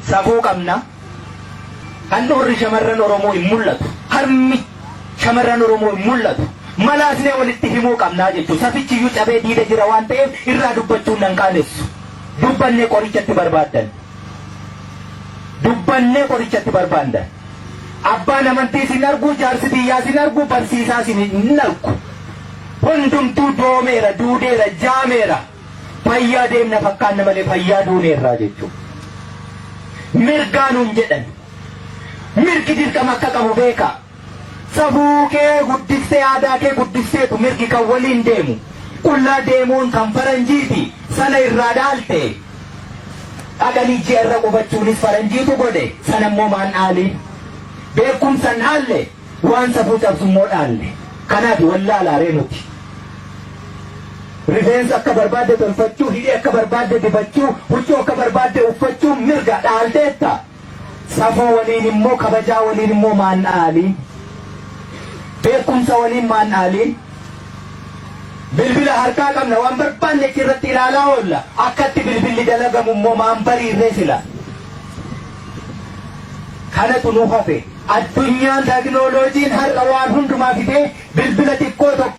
Safuu qabna. Handhuurri shamarran Oromoo hin mul'atu. Harmi shamarran Oromoo hin mul'atu. Malaasnee walitti himuu qabnaa jechuudha. Safichiyyuu cabee diida jira waan ta'eef irraa dubbachuun nan qaanessu. Dubbannee qorichatti barbaaddan. Dubbannee qorichatti barbaandan. Abbaan amantii sin argu, jaarsi biyyaa sin argu, barsiisaa sin hin argu. Hundumtuu doomeera, duudeera, jaameera. Fayyaa deemna fakkaanna malee fayyaa duuneerraa jechuudha. Mirgaa nuun jedhan. Mirgi dirqama akka qabu beekaa. Safuu kee guddistee aadaa kee guddisteetu mirgi kan waliin deemu. Qullaa deemuun kan faranjiiti sana irraa dhaalte. Dhaqanii ji'a irra qubachuunis faranjiitu godhe sana immoo maan dhaaliin. Beekumsa hin dhaalle waan safuu cabsu immoo dhaalle. Kanaaf wallaalaaree nuti. Rifeensa akka barbaadde tolfachuu, hidhii akka barbaadde dibachuu, huccuu akka barbaadde uffachuu mirga dhaalteetta. Safuu waliin immoo kabajaa waliin immoo maan dhaaliin. Beekumsa waliin maan dhaaliin. Bilbila harkaa qabna waan barbaanne achirratti ilaalaa oolla. Akkatti bilbilli dalagamu immoo maan bariirree sila. Kanatu nu hafe. Addunyaan teknooloojiin har'a waan hundumaa fidee bilbila xiqqoo tokko.